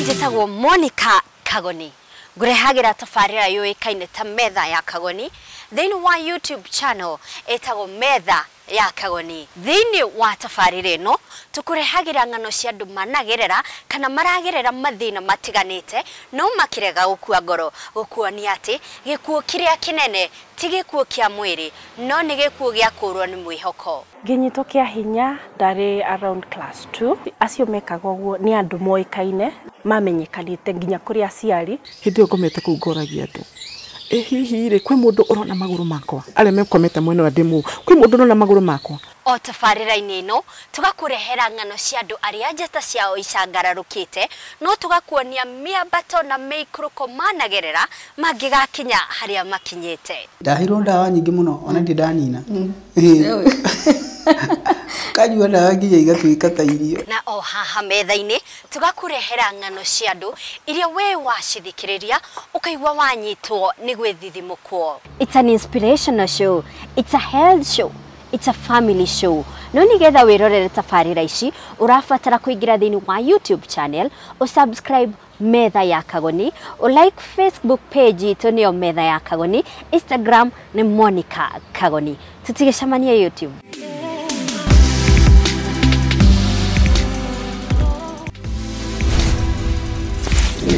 Njĩtagwo Monica Kagoni. Ngũrehagĩra tabarĩra yũĩkaine ta Metha ya Kagoni thĩinĩ wa YouTube channel ĩtagwo Metha ya Kagoni. Thĩinĩ wa tabarĩra ĩno tũkũrehagĩra ng'ano cia andũ managerera kana maragerera mathĩna matiganĩte no makĩrega gũkua ngoro, gũkuonia atĩ gĩkuũ kĩrĩa kĩnene ti gĩkuũ kĩa mwĩrĩ no nĩ gĩkuũ gĩa kũũrwo nĩ mwĩhoko. Ngĩnyitwo kĩa hinya ndarĩ around class 2. Acio mekaga ũguo nĩ andũ moĩkaine mamenyekanĩte nginya kũrĩ aciari. Hĩndĩ ĩyo ngomete kũu ngoragia andũ, ĩ hihi rĩ kwĩ mũndũ ũrona magũrũ makwa arĩa mekomete mwena wa ndĩmũ, kwĩ mũndũ ũrona magũrũ makwa. O tabarĩra-inĩ ĩno tũgakũrehera ng'ano cia andũ arĩa njata ciao icangararũkĩte no tũgakuonia mĩambato na mĩikũrũko managerera mangĩgakinya harĩa makinyĩte. Ndaheirwo ndawa nyingĩ mũno ona ndirĩ ndanina. Kanyua ndawa nginya igatuĩka ta irio. Na o haha metha-inĩ tũgakũrehera ng'ano cia andũ iria we wacithikĩrĩria ũkaigua wanyitwo nĩ gwĩthithimũkwo. It's an inspirational show, it's a health show, it's a family show. No nigetha wirorere tabarĩra ici ũrabatara kũingĩra thĩinĩ wa YouTube channel, ũsubscribe Metha ya Kagoni, like Facebook page itũ nĩyo Metha ya Kagoni, Instagram nĩ Monica Kagoni. Tũtigĩcemania YouTube.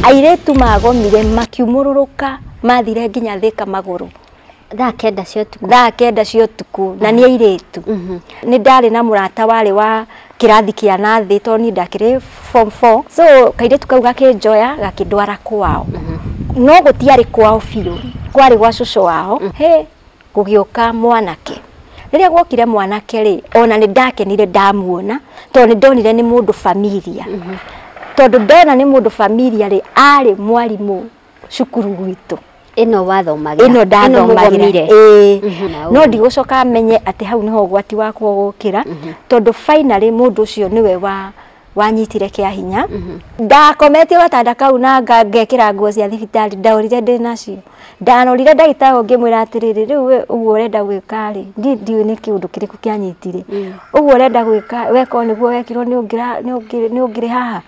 Airĩtu magomire makiumũrũrũka mathire nginya Thika magũrũ thaa kenda cia ũtukũ, thaa kenda cia ũtukũ, na nĩ airĩtu. Nĩ ndarĩ na mũrata warĩ wa kĩrathi kĩa nathĩ tondũ niĩ ndakĩrĩ form 4, so kairĩtu kau gakĩnjoya gakĩndwara kwao. No gũtiarĩ kwao biũ, kwarĩ gwa cũcũ wao. He gũgĩũka mwanake. Rĩrĩa gwokire mwanake rĩ, ona nĩ ndakenire ndamuona tondũ nĩ ndonire nĩ mũndũ familia. Tondũ ndona nĩ mũndũ familia rĩ, arĩ mwarimũ cukuru gwitũ. Ĩno wathomagĩra, ĩno ndathomagĩra, ĩĩ. No ndigũcoka menye atĩ hau nĩho ũgwati wakwa ũgũkĩra, tondũ finally mũndũ ũcio nĩwe wanyitire kĩa hinya. Ndakometie gatanda kau na ngekĩra nguo cia thibitarĩ, ndaũrire ndĩ nacio. Ndarorire ndagĩtarĩ ngĩmwĩra atĩrĩrĩ, rĩu we ũguo ũrenda gwĩka rĩ, niĩ ndiũĩ nĩ kĩũndũ kĩrĩkũ kĩanyitire. Ũguo ũrenda gwĩka weka nĩguo wekirwo nĩ ũngĩrĩ haha.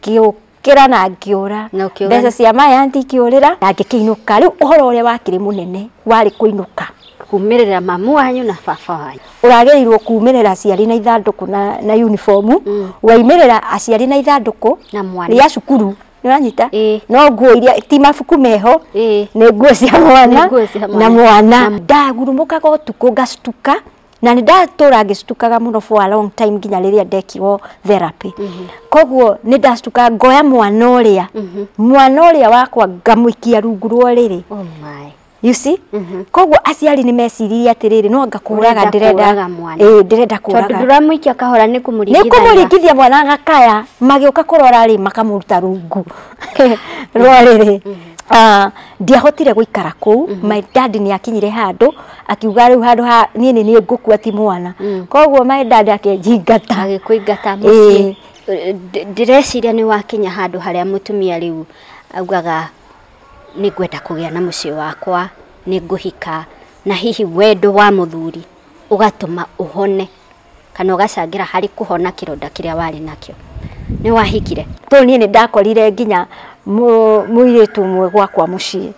Ngĩũkĩra na ngĩũra mbeca cia my auntie ikĩũrĩra na ngĩkĩinũka. Rĩu ũhoro ũrĩa wakĩrĩ mũnene warĩ kũinũka, kumĩrĩra mamu wanyu na baba wanyu. Ũragĩrĩirwo kumĩrĩra aciari na ithandũkũ na uniform, waimĩrĩra aciari na ithandũkũ rĩa cukuru, nĩũranyita? No nguo iria ti mabuku meho, nĩ nguo cia mwana na mwana. Ndagurumũkaga ũtukũ ngacutuka, na nĩ ndatũra ngĩcutukaga mũno for a long time nginya rĩrĩa ndekirwo therapy. Koguo nĩ ndacutukaga ngoya mwana ũrĩa, mwana ũrĩa wakwa ngamũikia rungu rwa ũrĩrĩ. Oh my. You see? Koguo aciari nĩ meciririe atĩrĩrĩ, no anga kũraga ndĩrenda, ĩĩ ndĩrenda kũraga. Tondũ ndũramũikia kahora nĩ kũmũringithania. Nĩ kũmũringithia mwana agakaya, magĩũka kũrora rĩ makamũruta rungu rwa ũrĩrĩ. Ndiahotire gũikara kũu. My dad nĩ akinyire handũ akiuga rĩu handũ ha niĩ nĩ niĩ ngũkua ti mwana. Koguo my dad akĩnjingata, agĩkũingata mũciĩ. Ndĩreciria nĩ wakinya handũ harĩa mũtumia rĩu augaga nĩ ngwenda kũgĩa na mũciĩ wakwa, nĩ ngũhika, na hihi wendo wa mũthuri ũgatũma ũhone kana ũgacangĩra harĩ kũhona kĩronda kĩrĩa warĩ nakĩo. Nĩ wahikire? Tondũ niĩ nĩ ndakorire nginya mũirĩtu ũmwe gwakwa mũciĩ.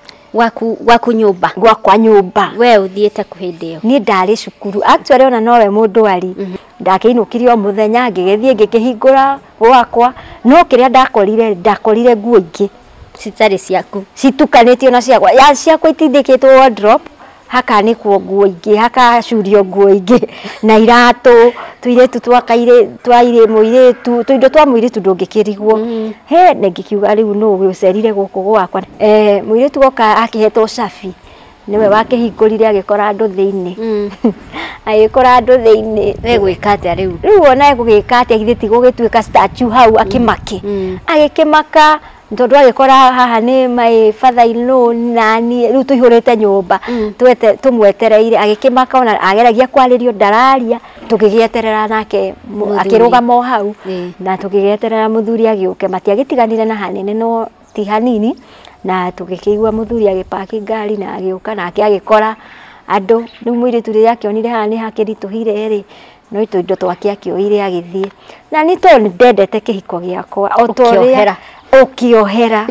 Gwaku nyũmba? Gwakwa nyũmba. We ũthiĩte kũ hĩndĩ ĩyo? Niĩ ndarĩ cukuru. Actually ona nowe mũndwari. Ndakĩinũkirie o mũthenya ngĩgĩthiĩ ngĩkĩhingũra gwakwa, no kĩrĩa ndakorire, ndakorire nguo ingĩ citarĩ ciaku, citukanĩtio na ciakwa. Ya ciakwa itindĩkĩtwo wardrobe, hakanĩkwo nguo ingĩ, hakacurio nguo ingĩ na iratũ, tũirĩtu twa mũirĩtu, tũindo twa mũirĩtu ndũngĩkĩrigwo. He na ngĩkiuga rĩu nũ ũgĩcerire gũkũ gwakwa. Mũirĩtu oka akĩhetwo cabi, nĩwe wakĩhingũrire agĩkora andũ thĩinĩ. Agĩkora andũ thĩinĩ. We gwĩka atĩa rĩu? Rĩu ona egũgĩka atĩa, githĩ ti gũgĩtuĩka statue hau akĩmake. Agĩkĩmaka tondũ agĩkora haha nĩ my father in law nani, rĩu tũihũrĩte nyũmba, tũmwetereire. Agĩkĩmaka ona ageragia kwarĩrio ndararia, tũgĩgĩeterera nake akĩrũgama o hau, na tũgĩgĩeterera mũthuri agĩũke. Matiagĩtiganire na hanene no ti hanini, na tũgĩkĩigua mũthuri agĩpaki ngari na agĩũka, nake agĩkora andũ. Rĩu mũirĩtu rĩrĩa akĩonire haha nĩ hakĩritũhire rĩ, No tũindo twake akĩoire agĩthiĩ. Na nĩ tondũ nĩ ndendete kĩhiko gĩakwa o ta ũrĩa Ũkĩohera. ũkĩohera.